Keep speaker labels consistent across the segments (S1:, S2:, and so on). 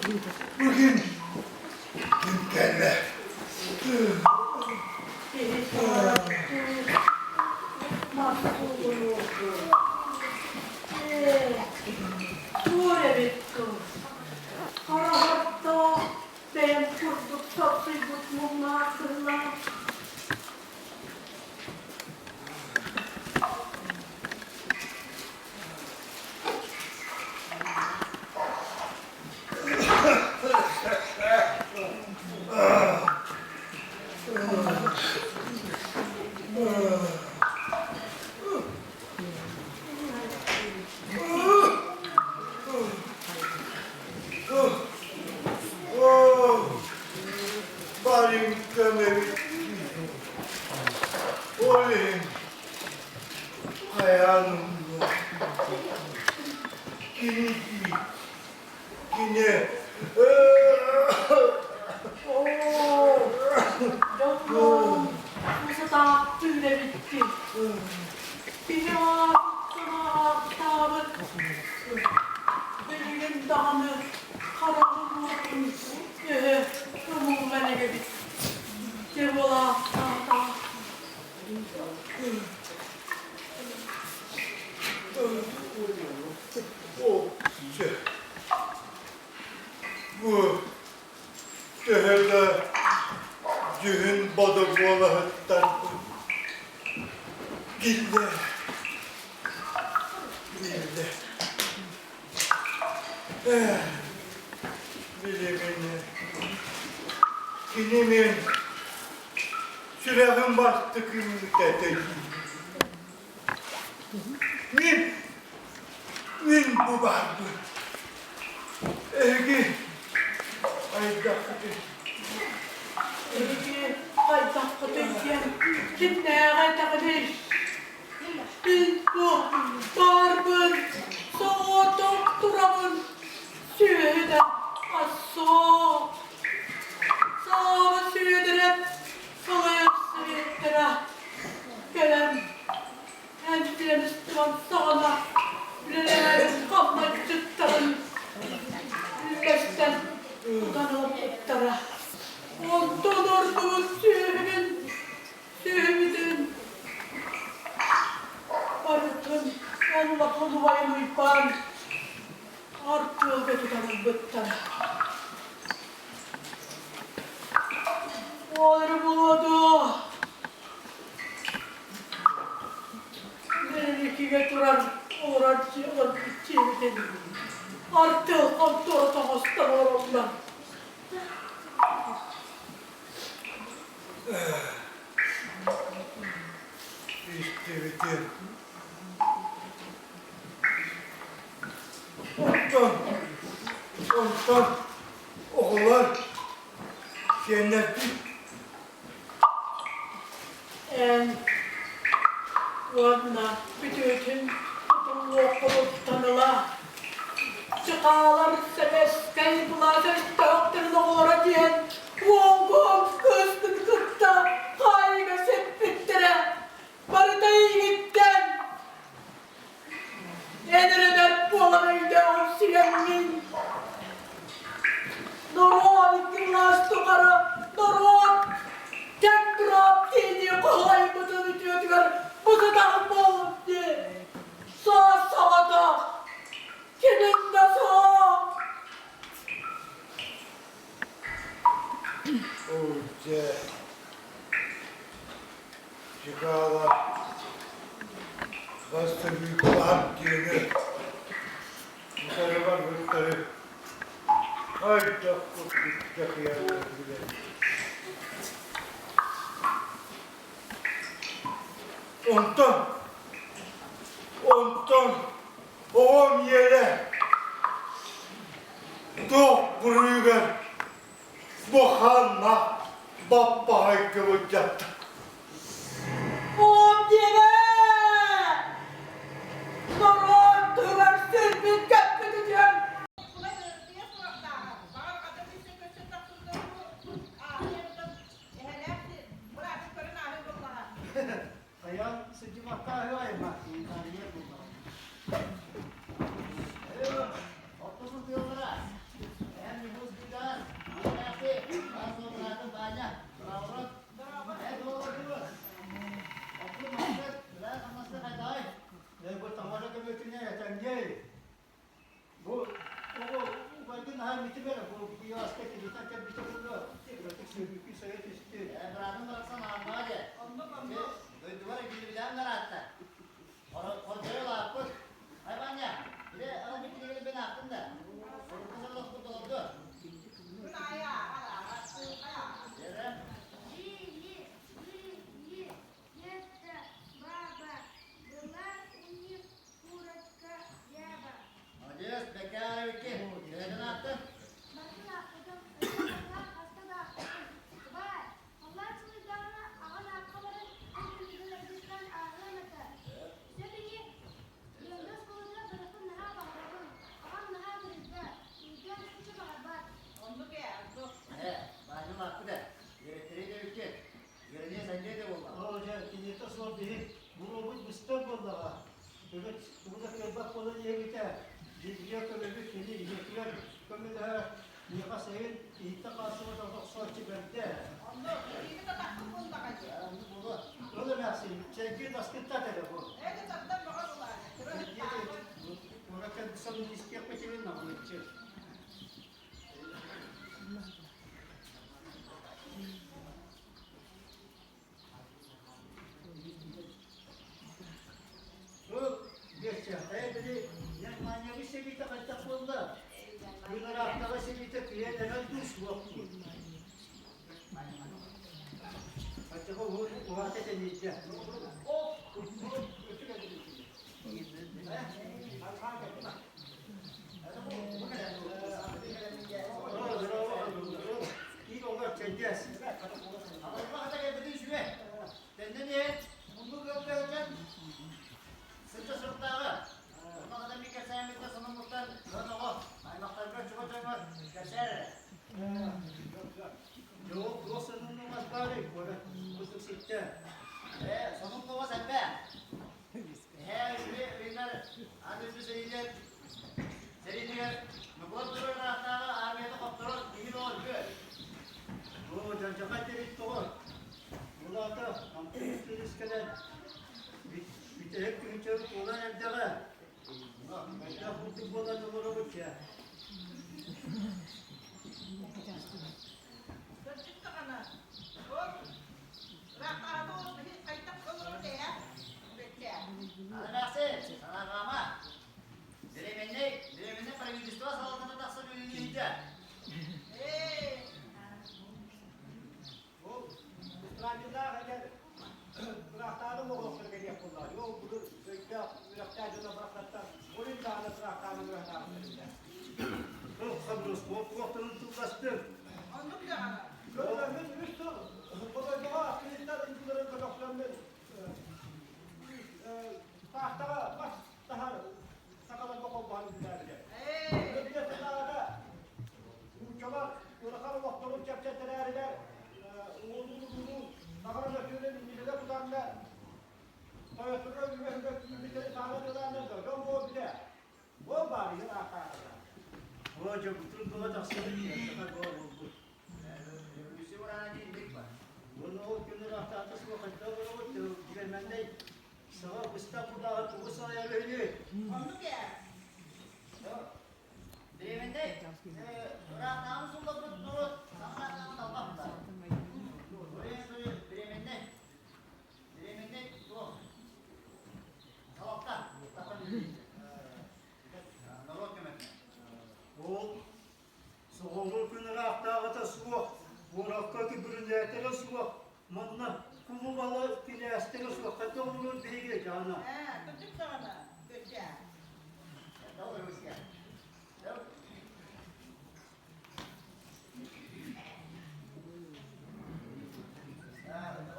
S1: Бүгүн ким кэллэ?
S2: Киһи саҥарар мас Ээ, туор эбит дуу? Хараҕаттаах бэйэм курдук сапсыйбыт муҥнаах быһыылаах.
S1: Барыҥкам эбит Ол иһин хайаан умнуо Кини дии, кини
S2: Оо, дьоллоом, сатаахтыыр эбиккин. Кини аатыттан ааттаабыт, билигин даҕаны хараҕым уотун өһө ымыллан эгэбит. Дьэ буолаахтаата.
S1: Бу төһө да дьүһүн бодо буолаһыттарбын биллэ, биллэ. Билигин кини мин сүрэҕим бастакы үүтэ Мин, мин бу баарбын. Эһиги хайдаххытый?
S2: Эһиги хайдаххытый диэн кимнээҕэ этэҕиний? Мин бу баарбын, соҕотох турабын, сүөһү да суох. Сааба Сүөдэрэп салайар сэбиэттэрэ кэлэн Антианыстыбан саҕана үлэлээбит хамначчыттарын үллэстэн тутан ылбыттара. Онтон ордубут сүөһүбүн, сүөһүбүтүн барытын улахан убайым Уйбаан артыалга тутан ылбыттара. Ол эрэ буолуо дуо? Бэрикигэ турар олорор дьиэбитин артыал хонтуора тоҥостон олороллор.
S1: Истибитим. Онтон, онтон оҕолор сиэннэрбит
S2: Эн уонна бүтүүтүн тутуллуоххутуттан ыла чыкаалар сэбэскэй былаас өстөөхтөрүн оҕолоро диэн уолгун кыыскын кытта хаайыыга сиппиттэрэ барыта эйигиттэн Эн эрэ бэрт буолан өйдөөҕүм сигэммин Норуот икки тухары норуот тэҥ быраап диэни хоһуйбутун үтүөтүгэр бу сытаҕын буоллум дии. Саас саҕата кимин да суох.
S1: Оо дьэ, Чыкаала бастакы диэни утары барбыттары хайдах курдук дьакыйаллар билэр. Онтон, онтон оҕом иэрэ туох буруйугар бу ханна баппаҕайга былдьатта.
S2: Оҕом диэмэ! Норуот туһугар сүрбүт көппүт үтүөм!
S3: Хайаан сыдьымакка аһыайма, интария буллаҕа. Отто сылдьыаллара. Эн Билбитим эрэ, бу куйааска кинитэн кэлбитэ буолуо. Кыратык сүүрбүккүн сайа түстү.
S4: Ээ, быраатым барахсан ааммаҕа дьэ.
S2: Оннук, оннук.
S4: Дойдубар эргиллибитэҕим нараатта. Хордойо улааппыт. Ай, Ваня, били ылбыт кинигэни бэн аахтым да. Урукку соролоспут толорду.
S2: Күн аайы ааҕар, ааҕар. Хайа
S4: Дьэрэ.
S5: Жили, были, это баба, была у них курочка ряба.
S4: Молодец, бэкээр эбикки. Төһөтүн аахтын?
S5: Барытын аахпытым, өссө хаста да аахпытым. Бай, халлаан сылыйдаҕына аҕан аахха баран эн кинигэлэргиттэн ааҕыам этэ. Сөп ини, Лена оскуолатыгар барыахпын наһаа баҕарабын. Аҕам наһаа кырыйда, өйдөөн соччо баҕарбат.
S2: Оннук ээ, оннук.
S4: Ээ, Ваня улааппыт ээ. Үөрэттэрии да эбикки. Үөрэниэ сайдыа да буолла.
S3: Оо, дьэ, киниэтэ суох биһи буруобут быстар буоллаҕа. Бүгүн тугу да кыайбат буолан иһэбитэ. Библия көмөбүт кини ийэтигэр көмөлөһөр, миэхэ сайын иһиттэ хаалсыбат охсооччу бэрдэ.
S2: Оннук, илиибит атахпыт буоллаҕа дии.
S4: Ээ, оннук буолуо.
S3: Ол эмээхсин, чэйгин аскыттат эрэ бу.
S2: Ээ, тардан бөҕө булааны. Кыра
S3: Куоракка сонун истиэхпитин наҕылыччы. Бу биэсчэхтэй били Германияҕа сэриитэ хайдах буолла? Күн ыраахтаҕа сэриитэ кыайан эрэл дуу суох дуу? Оччоҕо уһаата тэнийдэ. Киин олор чэйдээс.
S4: Абырбахата кэлбитин үчүгэй. Тэннэн иһэн, муннук ыалга сылдьан, сылдьа сырыттааҕы. Онно хата мин кэпсээммиттэн сонуммуттан дьон оҕо, аймахтаргар чугас дьоҥҥор кэпсээр эрэ.
S3: Дьол туох сонуннугас баарый, куорат курдук ситтэ.
S4: Ээ, сонун-нугас элбэх. Эһээ үчүгэй ыйынар аны үсү сэриилэр сэриитигэр Ньукулай Петрович ыраахтааҕы армията хотторон киһи бөҕө
S3: Оо, дьардьаҕай тэрил тоҕо? Улаата, хампыыр кыыс кэлэн, бүтэһик күнчэ буолан эрдэҕэ. Хайдах курдук буолан олоробут дьэ.
S2: Кырдьык даҕаны, ол ыраахтааҕы ол биһи хайдах олорор ээ бэччээ.
S4: Аны санааҕаама. Беременный, беременный правительство салалтата тахсан үлэлии иһитэ.
S2: Ээ,
S3: Ол Устраанньынаах эдэр ыраахтааҕы оҕолохторо кэлиэх буоллаҕа. Ол былыр өйдөөх, үөрэхтээх дьоно барахсаттар ойун даҕаны ыраахтааҕы үөрэхтээхтэр этэ. Ол хабырыс туохтарын тылластыр.
S2: Оннук даҕаны.
S1: Көрөммүн үс сыл Бодойбоҕо киниттэр ыйдыларын көтөхсөммүн таахтаҕа мас таһар сахаларга холбоһон үлэлээбитэ.
S2: Ээ,
S1: Өбүгэ сатаата нууччалар ыарахан олохторун чэпчэтэрээрилэр уолун-уруунун таҥара мөссүөнүн иннилэрэ тутаннар тойотторго үгэһигэр киирбиттэрин саана тылааннар дьон буол билэ. Буол баарыйын аахтаатылар.
S3: Оо, дьэ, бутун тула тахсыбыт диэн буол буолбут.
S4: Үсү ураана диирдик ба.
S3: Уонна ол күн ыраахтаата суох хайдах олоробут дигэрмэннэй саҕа быстах кулааҕа тугу салайар үһүнүй?
S2: Оннук ээ.
S4: Беременный, ыраахтааҕы суллаппыт норуот саҥа ыраахтааҕы талбат буолар. Беременный, беременный туох? Салалта, норуот көмөтүнэн.
S3: Ол соҕуруу күн ыраахтааҕыта суох, куоракка күбүрүнээтэрэ суох, манна кулубала кинээстэрэ суох хайдах олорор биһиги дьаана.
S2: Ээ, кырдьык даҕаны, бэччээ.
S4: Это Руся.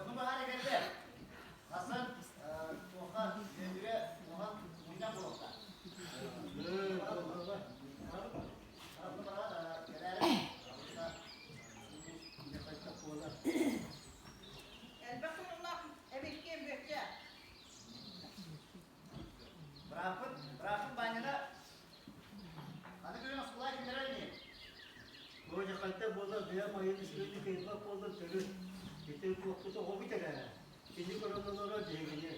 S4: Ону баҕар эгэллэ. Хасан туохха үөдүгэ улахан мунньах буолуохтаах. Ону баҕар кэлээри
S3: хайдах буолар.
S2: Элбэх сонуннаах эбиккин бэччээ.
S4: Бырааппыт, бырааппыт Баанньана аны күһүн оскуола киллэрэр ини.
S3: Оо, дьэ хайдах буолар бэйэм айын үчүгэйдик кыайбат буоллар төрүт. Ити туохпут оҕобут эрэ. Кини көрөн олорор биһигини.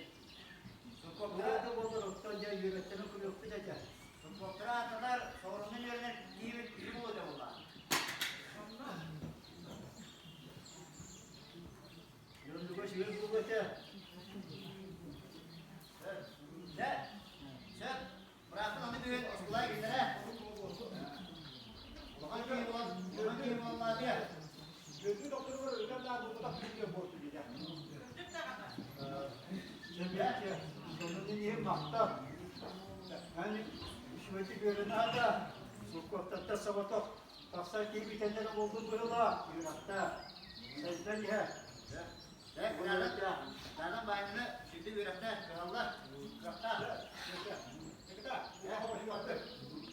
S4: Суккуоптара,
S3: Ол да буоллар оттон дьэ үөрэттэрэн көрүөхпүт этэ.
S4: суккуоптара аатанар соҕурууну үөрэнэр киһибит киһи буолуо буолла.
S3: Дьүөтүн докторугар ытан даа буолбатах күнүгэр буолту диэтэ.
S2: Кырдьык даҕаны.
S1: Дьэ, сонун иһин махтал. Эн үчүгэйдик үөрэнэ да, Суркуоттаттан соҕотох тахсар киһи бүтэллэрэ буолбут быһыылаах, үөрэхтээх. Сайдан иһэр.
S4: Дадан баайыны сүдү үөрэхтээх, кыһаллар, кыахтаах.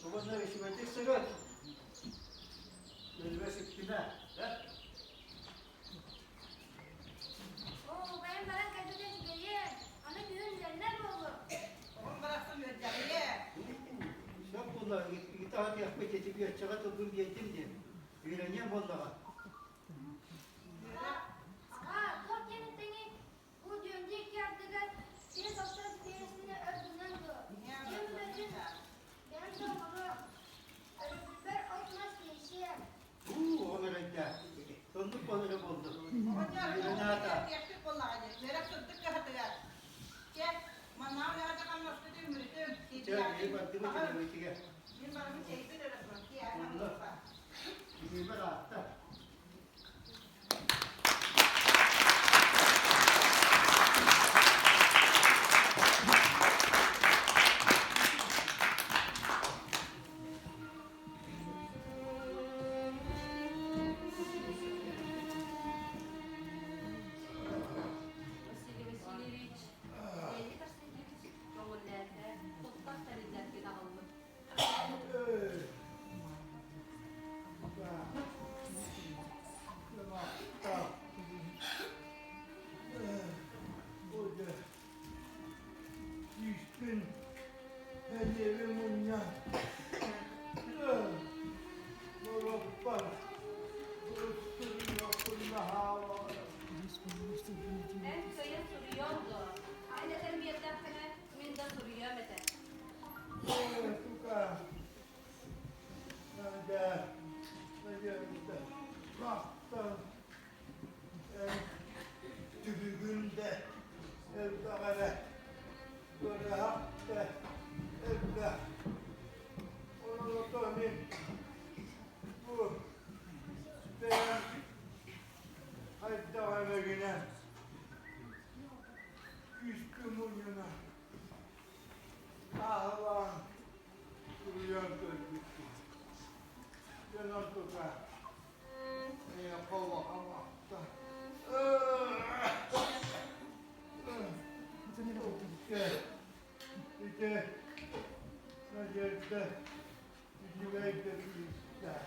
S1: Тугунна үчүгэйдик сырыт. Өлбө сүктүмэ.
S5: Оо, убайым баран кэлбитэ үчүгэйиэн, аны күһүн үөрэнэр буолуо.
S2: Оҕом барахсан үөрдэҕиэ.
S1: Сөп буолла, ыйытаһа диэхпит ити үөччэҕэ тылбын биэрдим диэн. Үөрэниэм буоллаҕа.
S5: Аҕа, аҕа, туох диэн эттэҥий? Бу дүөндү икки ардыгар сир тохтор биэрэстини өр гынан дуо? Дьиэм үлэтин бэйэм да оҥоруом. Өрөбүлбэр от-мас тиэйсиэм.
S1: Уу, ол эрэйдээх. Соннук буолар эрэ буоллун.
S2: Оҕонньор,
S1: Үөрэнэ
S2: диэхпит буоллаҕа дии. Үөрэх сырдык кыһатыгар. Чэ, маннаҕа үлэҕэ да хамнаспытын үмүрүтүм,
S1: Чэ, биһи бардыбыт үлэбитигэр.
S2: Мин барыбын чэйбит эрэ туран, киэһэ
S1: Онно Бүгүммэр аатта.
S6: Василий Васильевич, Леонид Арсеньевич көҥүллээтэ, туттар тэриллэргин аҕаллым.
S1: Күүспүн, эниэбин мунньан, Мороппар
S6: Эн кыайан суруйуоҥ дуо? Эн этэн биэрдэххинэ, мин да суруйуом этэ.
S1: Түбүгүн да элбэх эрэ, ыарыһах да элбэх. Онон ото мин бу бэйэм хайдах эмэ гынан күүскэ мунньунан сааһылаан суруйан көрбүппүн. Дьонор тута эйиэхэ улахан махтал. Ити Надежда үчүгэй да кыысчаан.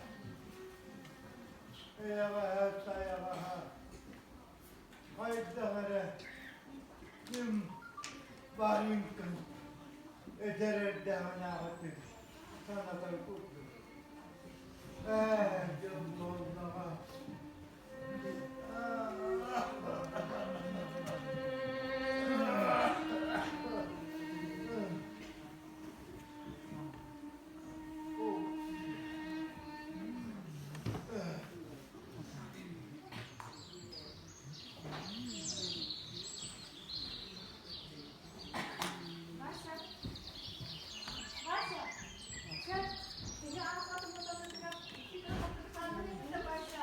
S1: Эйэҕэһэ сайаҕаһа хайдах эрэ ким Варенькын эдэр эрдэҕинээҕитин санатар курдук. Ээ, дьон буоллаҕа.
S5: Вася, Вася, чэ, киһи аахпатын хотонутугар икки кыргыттаанын эттэ Вася.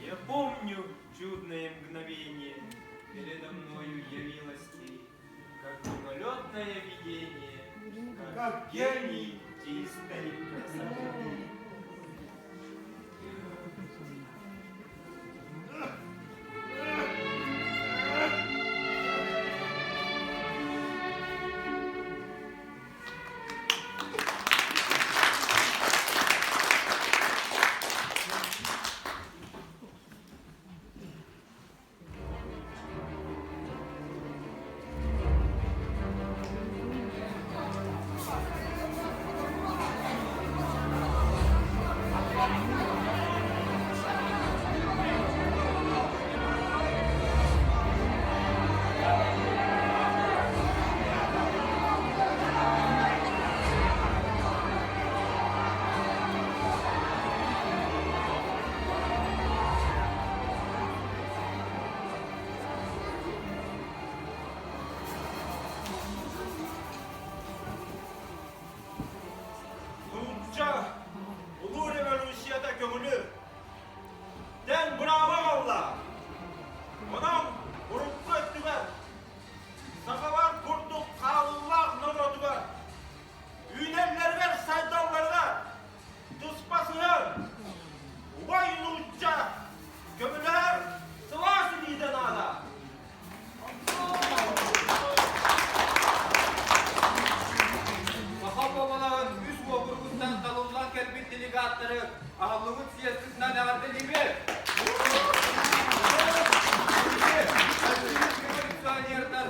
S7: Я помню чудное мгновение, передо мною явилась ты, как мимолетное видение, как гений чистой красоты.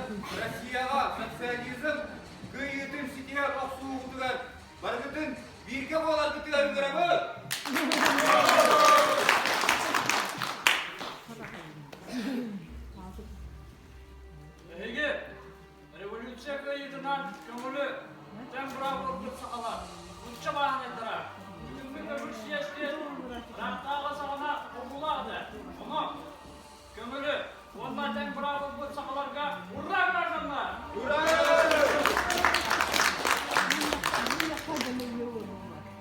S8: Россияҕа социализм кыайыытын ситиһэр охсуһуутугар барыгытын бииргэ буоларгытыгар ыҥырабыт!
S9: Эһиги революция кыайыытынан көҥүлү тэҥ быраап ылбыт сахалар, нуучча бааһынайдара бүгүҥҥү көҥүл съезди ыраахтааҕы саҕана бобуулаах этэ. Онон көҥүлү уонна тэҥ быраап ылбыт сахаларга ура гражданнар!
S8: Ура!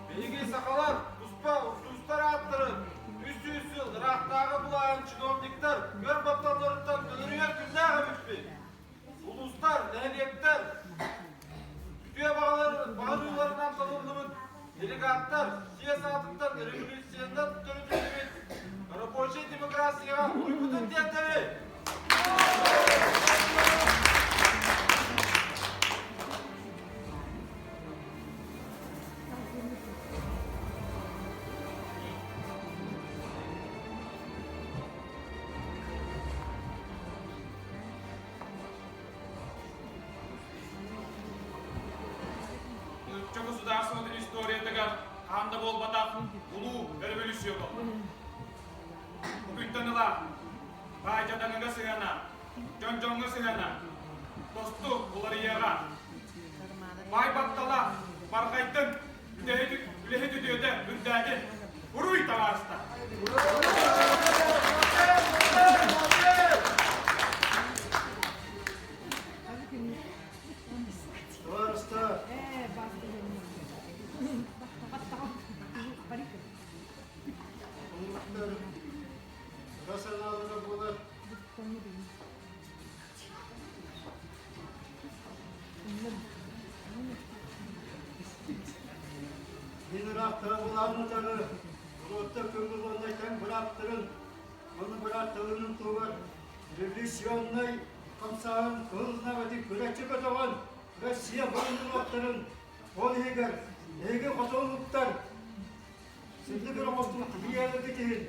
S8: Биһиги сахалар туспа устуустар ааттарын 300 сыл ыраахтааҕы былааһын чиновниктар көр батталларыттан төлөрүйэр күннээх эбиппит. Улуустар, нэһилиэктэр үтүө баҕарыыларынан талыллыбыт делегаттар съезд аатыттан революциянан төрүтүллүбүт рабочай демократияҕа уйбутун тиэрдэбит!
S9: Нуучча государствотын историятыгар хаһан да буолбатах улуу революция буолла. Бу күнтэн ыла баай дьадаҥыга сыһыана, дьон-дьоҥҥо сыһыана тосту уларыйыаҕа. Баай баттала барҕайдын, үлэһит үтүөтэ үрдээтин. Уруй, табаарыстар!
S1: Табаарыстар! Омуктар ыра санаалара буолар. Мин ыраахтара былаан утары норуоттар көҥүл уонна тэҥ бырааптарын уонна быраатталарын туһугар революционнай хамсааһын кыһыл знамятын күрэччи көтөҕөн Россия бары норуоттарын, ол иһигэр эһиги хоту омуктар сырдык эрэ оҥостубут тиийээлэргит иһин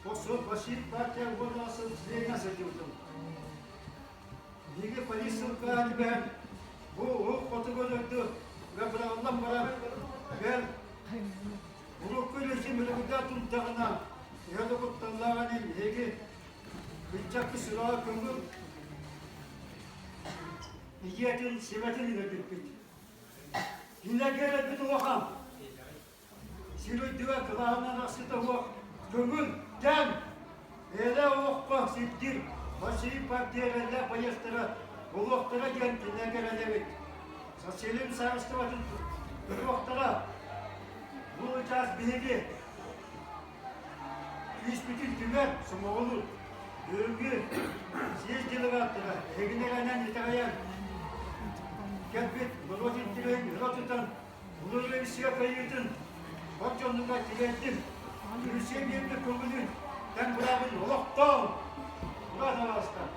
S1: Босуот Башир партия уонна членэ сылдьыбытым. Биһиги полиция ылкаһа түбэһэн, бу уһук хотугу дойду быраҕыллан баран, бэл, урукку режим өрөгөйдөөх тунтаҕына, төһө да кутталлааҕын иһин биһиги ыччакка сүрэҕэ көҥүл ийэтин сибэтин ыҥырбыппыт. Кинилэргэ эрэлбит улахан. Сир үрдүгэр кылааһынан арахсыыта суох көҥүл, тэҥ, бэйэлээх олоххо сирдиир Василий партия эрэллээх байыастара буолуохтара диэн кинилэргэ эрэнэбит. Социализм саарыстыбатын тутуохтара. Бу чаас биһиги күүспүтүн түмэр, сомоҕолуур. Бүгүҥҥү съезд делегаттара эһигини эрэнэн итэҕэйэн кэлбит норуот интириэһин өрө тутан Улуу Революция кыайыытын бар дьоннуга тириэрдим. Революция биэрбит көҥүлүн, тэҥ быраабын олохтоон! Ура, табаарыстар!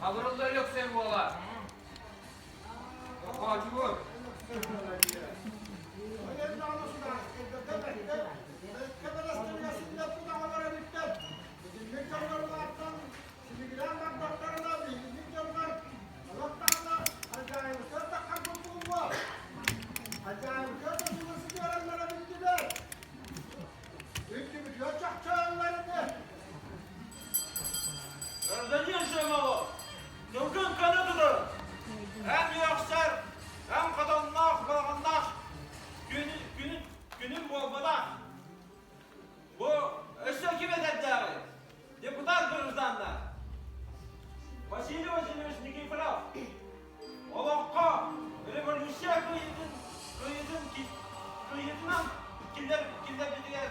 S8: Хабырылла Өлөксөй уола. Оҕоочугур.
S3: Итинник дьоннор улааттан, силигилээн бардахтарына, биһигинник дьоннор олох даҕаны хадьаайыбытыгар таххарбыт буолуо. Хадьаайыбытыгар да сылы сытыараллара биллибэт. Үрдүбүтүгэр чахчайаллар ини.
S9: Гражданин Шамалов, Ньургун Канадада
S8: эн үөхсэр, эн хотонноох, балаҕаннаах күнүн, күнүн буолбатах. Бу өссө ким этэрдээҕий? Депутат гражданна Василий Васильевич Никифоров олоххо революция кыайыытын кыайыытын кыайыытынан киллэр киллэрбитигэр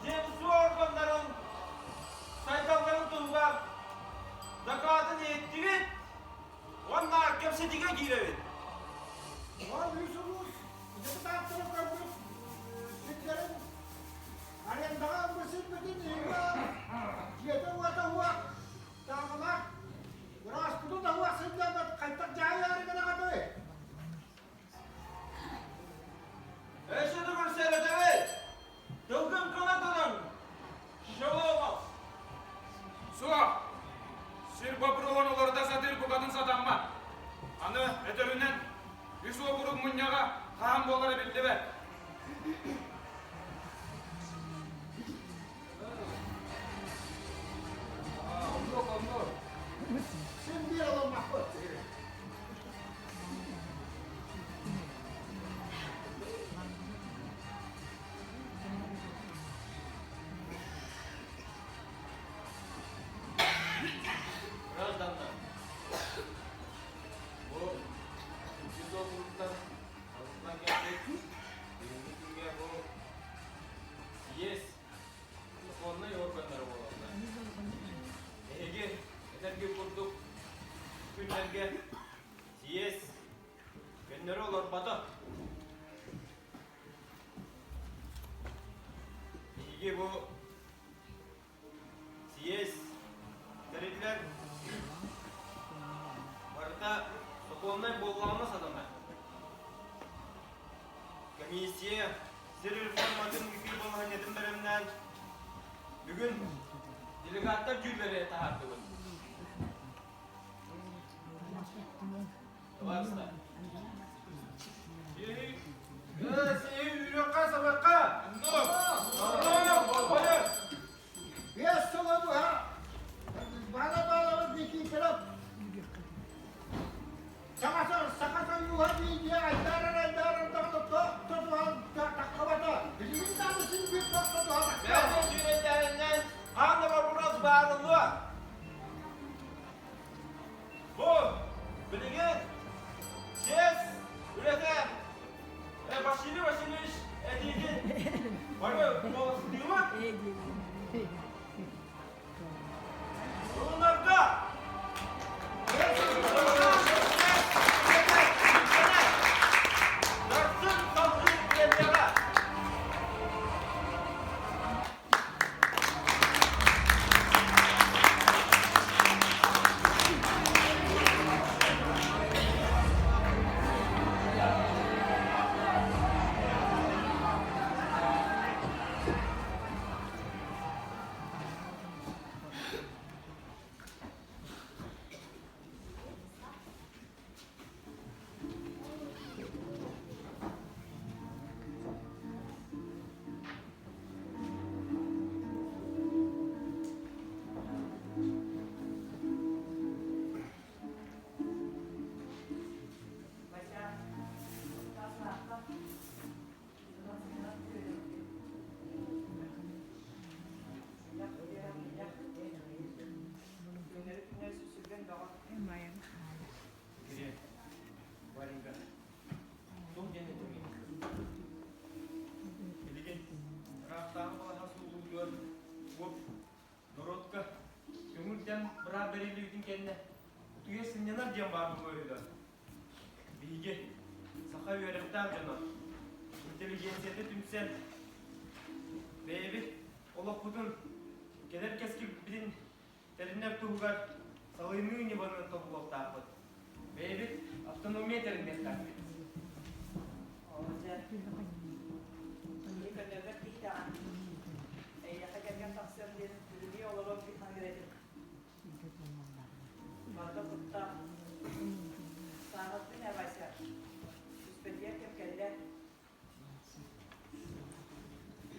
S8: земство.
S7: Биһиги бу съезд тэриллэр барыта сокуоннай буоллаҕына сатанар. Комиссия сир реформатын ыытыы балаһыанньатын бэлэмнээн бүгүн делегаттар дьүүллэрэ таһаардыбыт. Табаарыстар.
S8: Сиһи сабыахха!
S1: Биэс сылы быһа баала-баалабыт Никифоров Саха Сойууһа биирдии айдаарар-айдаарар даҕаны туох тутуһан таххабата. Билигин даҕаны син биир туох тутуһан
S8: Бэйэтин дьүрэйдээһиннэн хаан да боппуруос баарыллыа. Бу билигин чиэс үлэтэ Василий Васильевич этиитин бары куоластыыбыт. Ылынарга Сарсын салгыы үлэлиэҕэ. Варенька, туох диэн этэмий? Билигин ыраахтааҕы балаһа суулуутугар уоп норуотка көҥүлтэн быраап бэриллибитин кэннэ утуйа сынньанар диэн баар буолуо үһү дуо? Биһиги, саха үөрэхтээх дьоно, интеллигенцията түмсэн, бэйэбит олохпутун, кэлэр кэскилбитин тэринэр туһугар салайыныы ньыманы тобулуохтаахпыт. Бэйэбит автономия тэриниэхтээхпит.
S2: Дьэ, киһи көннөрбөт киһитэҕин. Эйиэхэ кэргэн тахсыам диэн үлүһүйэ олоруом дии саныыр этим. Барыта куттаах. Сааһырдыҥ ээ, Вася. Түспэтигэр кэм кэллэ.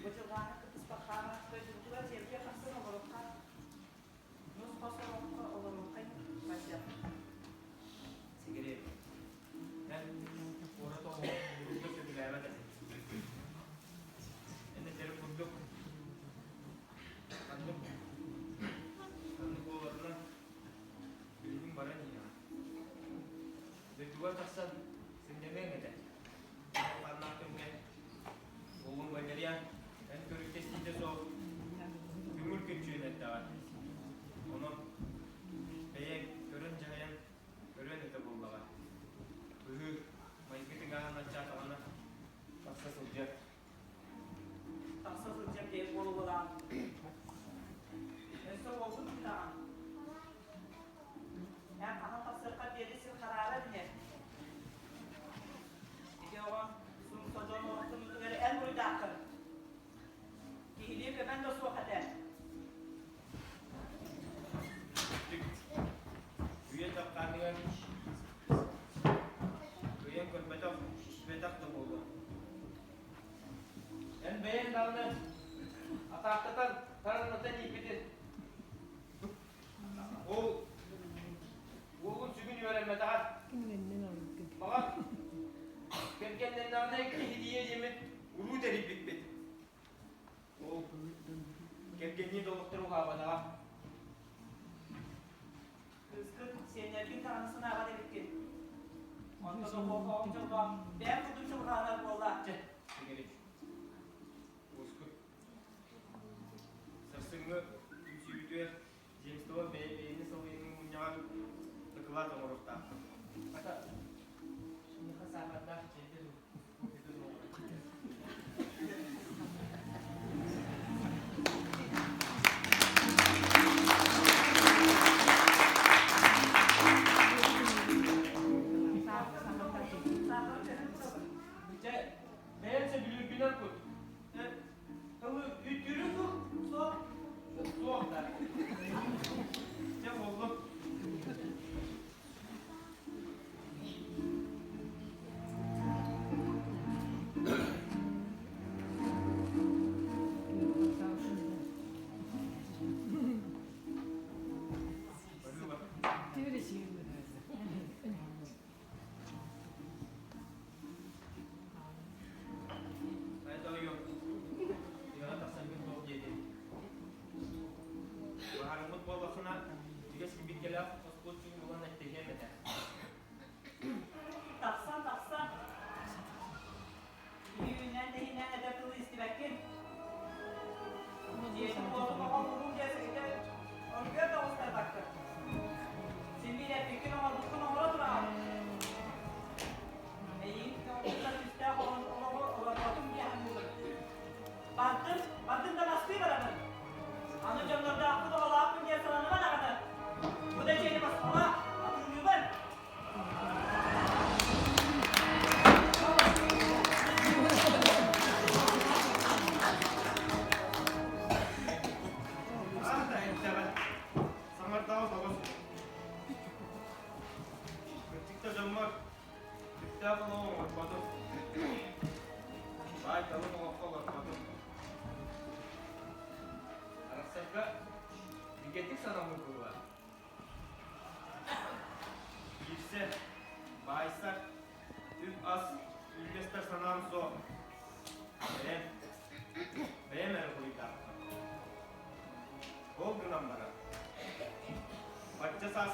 S2: Бу дьылҕааҥҥа кыттыспаххаана дойдубутугар дьиэбитигэр тахсан олоруохха, нус-хос олоххо олоруоххай, Вася.
S7: Сигарет. Эн куорат оҕоҕо урукку сөбүлээбэт этим. Эн этэр курдук ханнык ханнык буоларынан билигин баран иһэҕин. Дойдугар тахсан сынньаныаҥ этэ. Ханнаах кэмҥэ уолуҥ Валерьян эн көрүктэстиитэ суох көҥүл күччүөн эттэҕэ. Онон бэйэҥ көрөн-дьаһайан көрүөн этэ буоллаҕа. Быһыы майгы тыҥааһын аччаатаҕына тахса сылдьар.
S2: Тахса сылдьар киһи буолуолаан. Өссө уолгун ыытаҕын. Эн хаһан тахсыахха диэри сир хараара иһэр. Ити оҕо сун-содон олохтонуутугар эн буруйдааххын. Киһилии көмөн да суох этэ.
S7: Үйэ чаххааныгар кыайан көрбөтөх, истибэтэх да буолуо. Эн бэйэҥ даҕаны атаахтатан тараҥнатан ииппитин Ол уолун сүгүн үөрэммэтэҕэ. Баҕар, кэргэннэннэҕинэ киһитийиэ диэммит уруу тэрийбиппит. Ол кэргэннии долохтор уһаабатаҕа.
S2: Кыыскын, сиэннэргин даҕаны санаабат эбиккин. Онтон оҕоҕоҥ дьоллоох, бэйэм курдук дьылҕаанар буолла.
S7: Чэ, сиҥэрин. Уоскут. Сарсыҥҥы түмсүүбүтүгэр земство бэйэ-бэйэни салайыныы мунньаҕар дакылаат оҥоруохтаахпыт. Хата, миэхэ саахардаах чэйдэ дуу, кофе дуу оҥорон.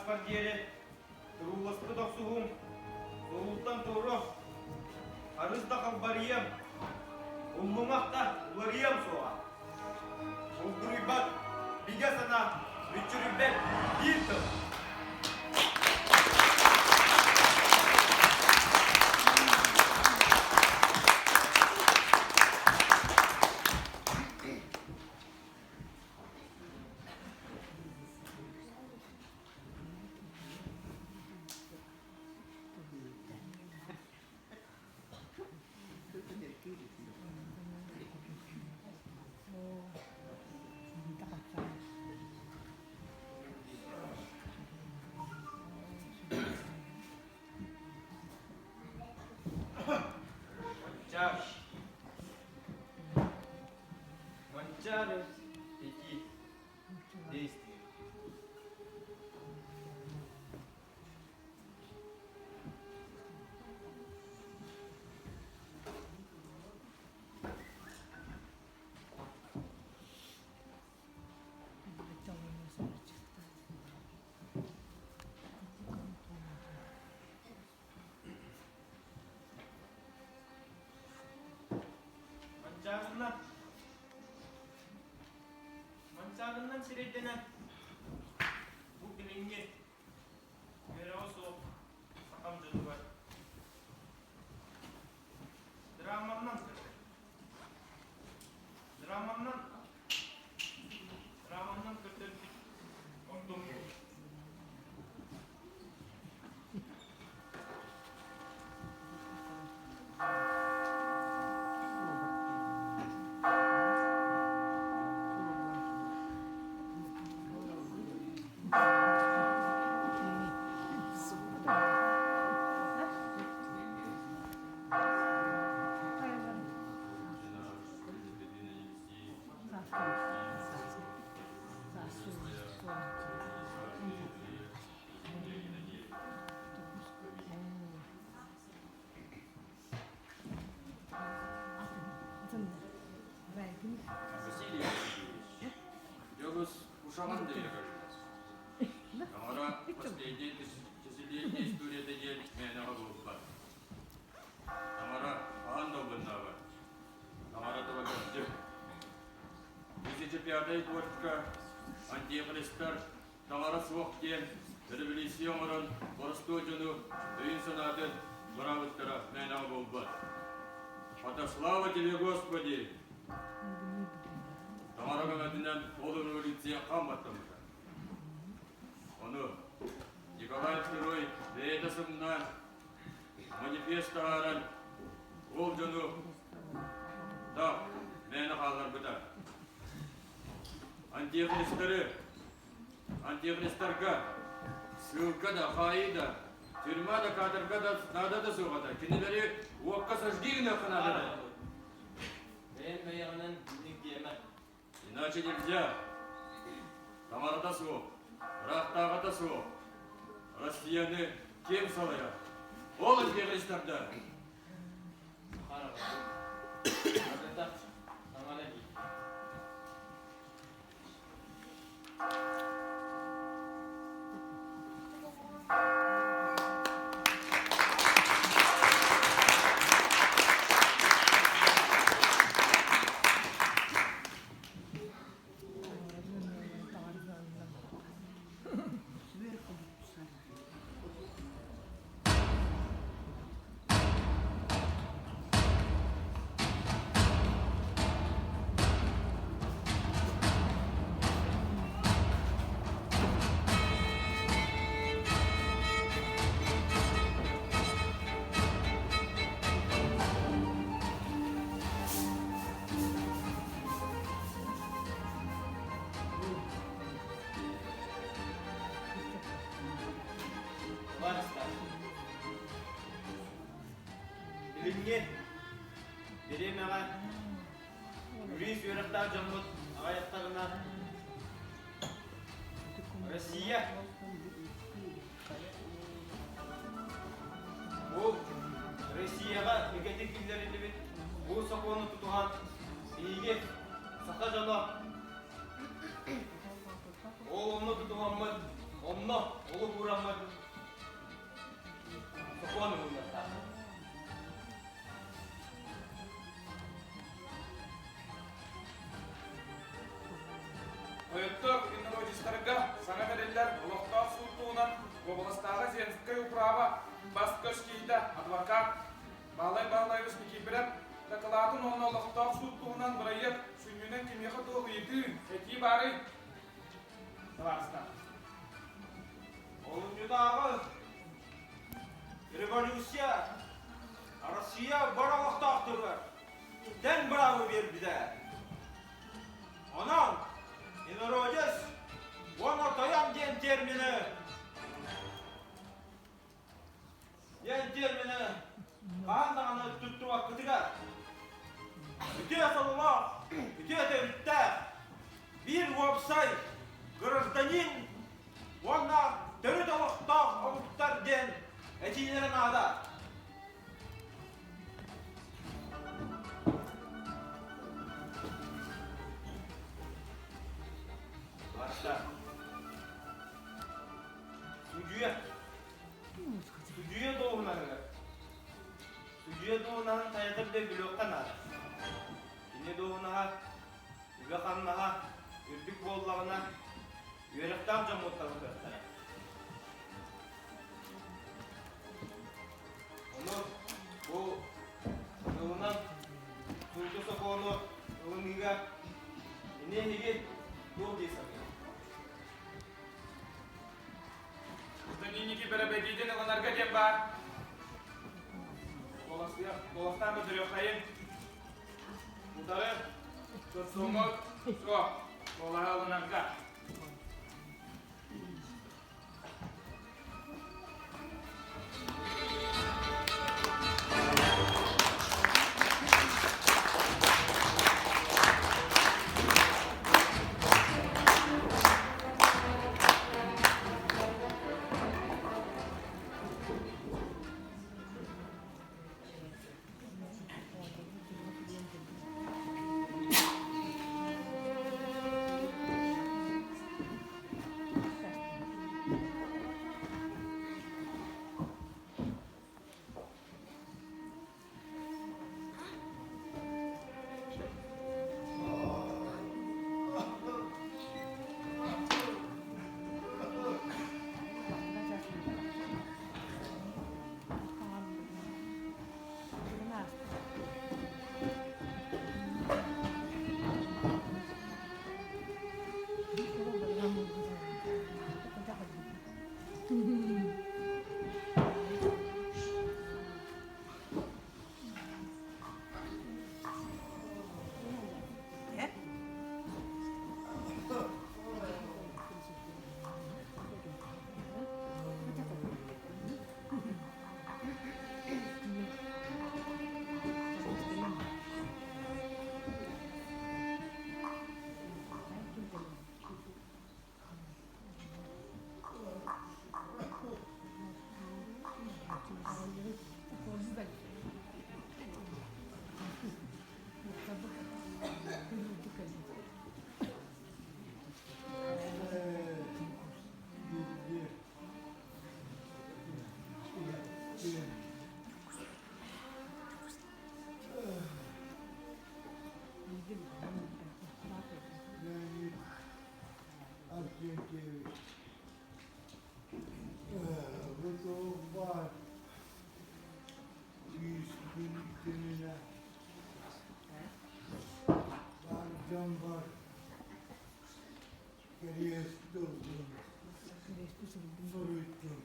S9: сааспар диэри турууласпыт охсуһуум суолуттан туоруох, харыс да халбарыйыам, уллуҥах да уларыйыам суоҕа. Булгуруйбат бигэ санаа мүччүрүйбэт биир тыл. Манчаары. Манчаары пяти действий. Манчаарынан Манчаарынан сирэйдэнэн бу билиҥҥи үөрэҕэ суох сахам дьонугар драманнан көрөр. Драманнан драманнан көрдөрбүт ордук буолар.
S10: Василий Васильевич, Дьөгүс ушаҕын да көрүллэр. Таҥара последний тысячелетняя историята диэн мээнэҕэ буолбат. Таҥара хаһан да албыннаабат. Таҥара тыла кырдьык. Тысяча пятай гуодка антихристар таҥара суох диэн революция оҥорон боростуой дьону өйүн-санаатын быраабыттара мээнэҕэ буолбат. Хата слава тебе, Господи! Таҥара көмөтүнэн ол революция хам баттаммыта. Ону Николай II бэйэтэ сымнаан манифест таһааран ол дьону да мээнэ хаалларбыта. Антихристары, антихристарга ссылка да, хаайыы да, тюрьма да, каторга да наада да суох этэ. Кинилэри уокка сожги гыныахха наада да.
S7: Бэйэм бэйэҕинэн инник диэмэ.
S10: Иначе нельзя. Таҥарата суох, ыраахтааҕыта суох. Россияны ким салайар? Ол антихристарда.
S9: Билиҥҥи бириэмэҕэ юрист үөрэхтээх дьоммут аҕыйахтарына Россия бу Россияҕа бигэтик биллэриллибит бу сокуону тутуһан биһиги саха дьоно Ол онно тутуһаммыт, онно олук ууран.
S11: улуустарга саҥа тэриллэр олохтоох суут туһунан уобаластааҕы Земскэй управа бас-көс киһитэ адвокат Баһылай Баһылаевич Никифоров дакылаатын уонна олохтоох суут туһунан бырайыак сүнньүнэн кимиэхэ туох ыйытыы, этии баарый? Табаарыстар.
S9: Олунньутааҕы революция Россия бар олохтоохторугар тэн быраабы биэрбитэ. Онон инородец уонна тойон диэн термини диэн термини хаһан даҕаны туттубаккытыгар үтүө сололоох, үтүө төрүттээх биир уопсай гражданин уонна төрүт олохтоох омуктар диэн этиилэрэ наада. Барыта. Судьуйа. Судьуйа дуоһунаһыгар. Судьуйа дуоһунаһын хайатар да билиэххэ наада. Кини дуоһунаһа, үбэ-хамнаһа үрдүк буоллаҕына, үөрэхтээх дьоммут талыһыахтара. Ону бу тылынан сууту сокуону ылыныыга ини эһиги туох дии саныыгыт?
S11: Гражданинники бэрэбэдиитин ылынарга диэн баар. Куоластаан көрдөрүөххэйин. Утары сотсуомут суох. Куолаһы ылынарга.
S1: Леонид Арсентьевич, бу туох баар күүспүн түмүнэ бар дьоммор кэриэс тылбын суруйдум.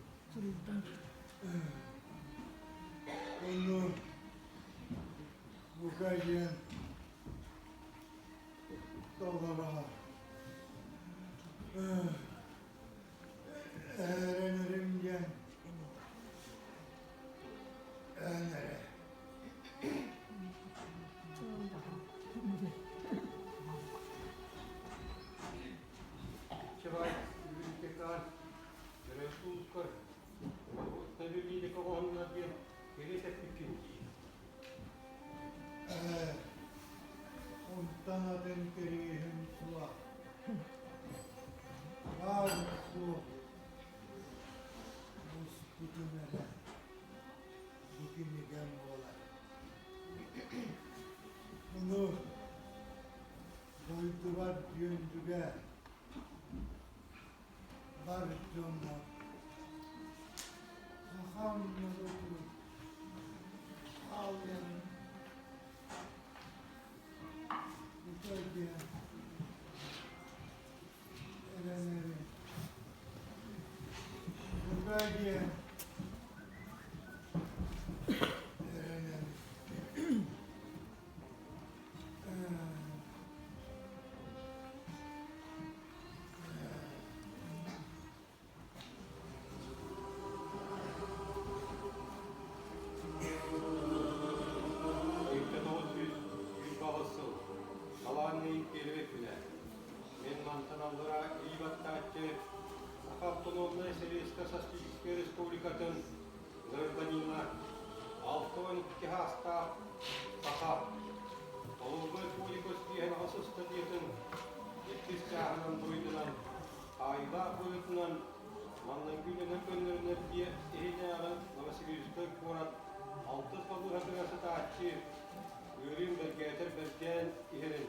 S1: Ону бука диэн толорор. Эрэнэрим диэн эн эрэ.
S12: Чабай, библиотекарь, Өрөспүүбүлүкэ Табилиилик оҕоһуннар диэн кэриэс эппиккин дии.
S1: Ээ, онтон атын кэриэһим суох. Баар суох буспутум эрэ бу кинигэм буолар. Ону дойдубар Дүөндүгэ. бар дьоммор сахам норуотун хаалларын үтүө эрэнэбин. Бука диэн эрэнэбин.
S12: 1928 сыл Халаанный первый күнэ. Мин мантан аллара илии баттааччы Саха Автономнай Советскай Социалистическай Республикатын гражданина 62 саастаах саха Холуобунай кодекс биэһин ыстатыйатын иккис чааһынан буруйданан Хаайыылаах быһыытынан маҥнайгы үлэнэн көннөрүнэр дьиэ иһинээҕи Новосибирскай куорат алтыс балыыһатыгар сытааччы ыарыым бэргээтэр бэргээн иһэрин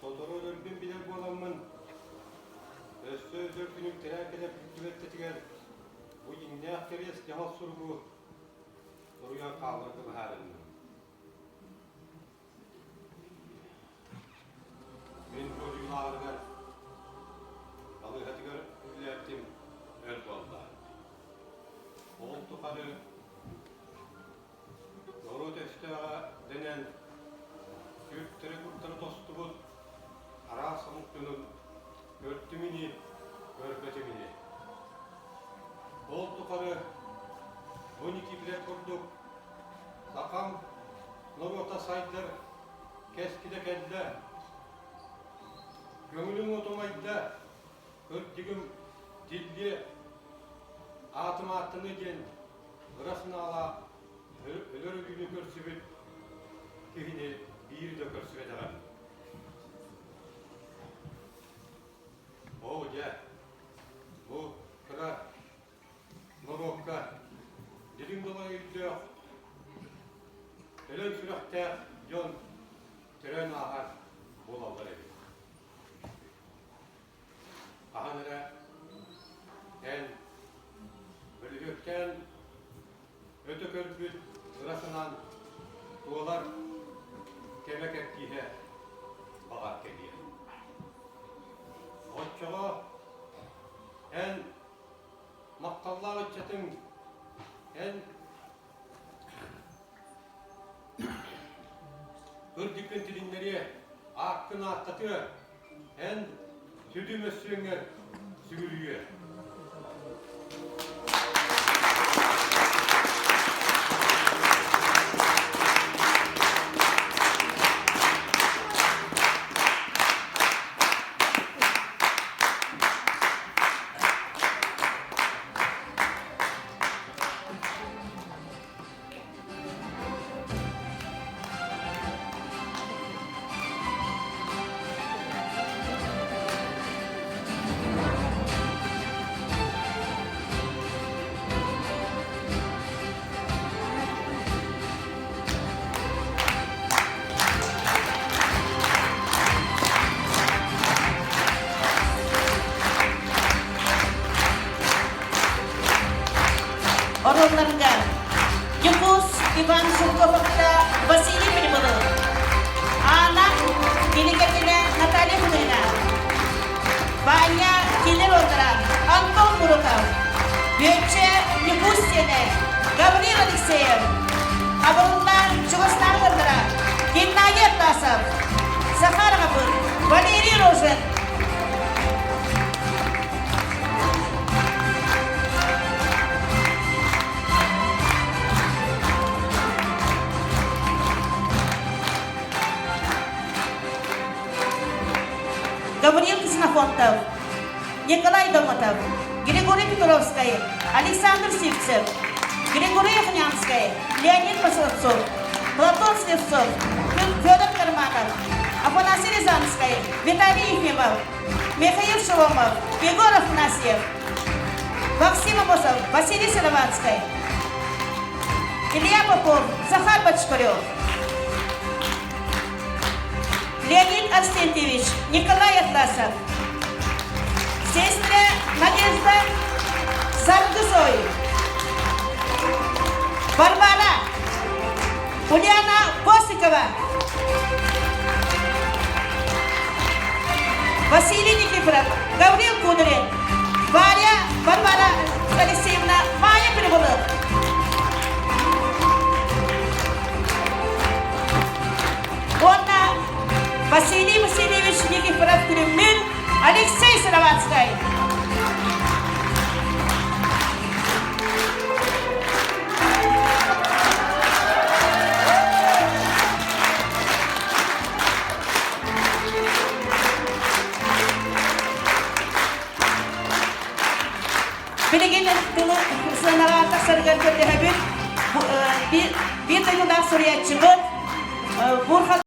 S12: сотору өлөрбүн билэр буоламмын, өссө өлөр күнүм тирээн кэлэр түбэлтэтигэр бу дьиҥнээх кэриэс дьаһал суругу суруйан хаалларга быһаарынным. Мин бу одьуулааҕыгар балыыһатыгар үлэлээбитим өр буолла. Ол тухары норуот өстөөҕө дэнэн сүртэри-куртары тостубут араас омук дьонун көрдүм ини, көрбөтүм ини. Ол тухары бу Никифоров курдук сахам норуота сайдар кэскилэ кэллэ. Көҥүлүм отумайда, кырдьыгым тиллиэ, аатым ааттаныы диэн ыра санаалаах өлөр өлүүнү көрсүбүт киһини биири да көрсүбэтэҕим. Оо дьэ, бу кыра норуокка дириҥ далай өйдөөх, өлөн сүрэхтээх дьон төрөөн ааһар буолаллар эбит. Хаһан эрэ эн бөлүһүөктээн өтө көрбүт ыра санаан туолар кэмэ кэрдииһэ баҕар кэлиэ. Оччоҕо эн махталлаах ыччатыҥ эн кырдьыккын тилиннэриэ, ааккын ааттатыа, эн сүдү мөссүөҥҥэр сүгүрүйүө.
S2: Оруолларга Дьокуус Иван Жирковыкта Василий Прибылых, Аана Кинигэтинэ Наталья Кудрина, Ваня Киллер Антон Муруков, Бүөччэ Ньукуус сиэнэ Гаврил Алексеев, Абырыллаан чугастааҕылара Геннадий Атласов, Захар Аҕабыр, Валерий Рожин, Гаврил Ксенофонтов, Николай Домотов, Григорий Петровскай, Александр Сивцев, Григорий Охнянскай, Леонид Посылцов, Платон Слепцов, Федор Карманов, Афанасий Рязанскай, Виталий Ефимов, Михаил Шеломов, Егор Афанасьев, Максим Амосов, Василий Сыроватскай, Илья Попов, Захар Бочкарев, Леонид Арсентьевич, Николай Атласов, Сестра Надежда Саргысой. Варвара Ульяна Косикова. Василий Никифоров, Гаврил Кудрин, Варя Варвара Алексеевна Майя Прибылых. Уонна Василий Васильевич Никифоров Күрүммүн, Алексей Сыроватскай. Билигин тылы сыанаҕа тахсарыгар көрдөһөбүт. Биир дойдулаах суруйааччыбыт Бурхан.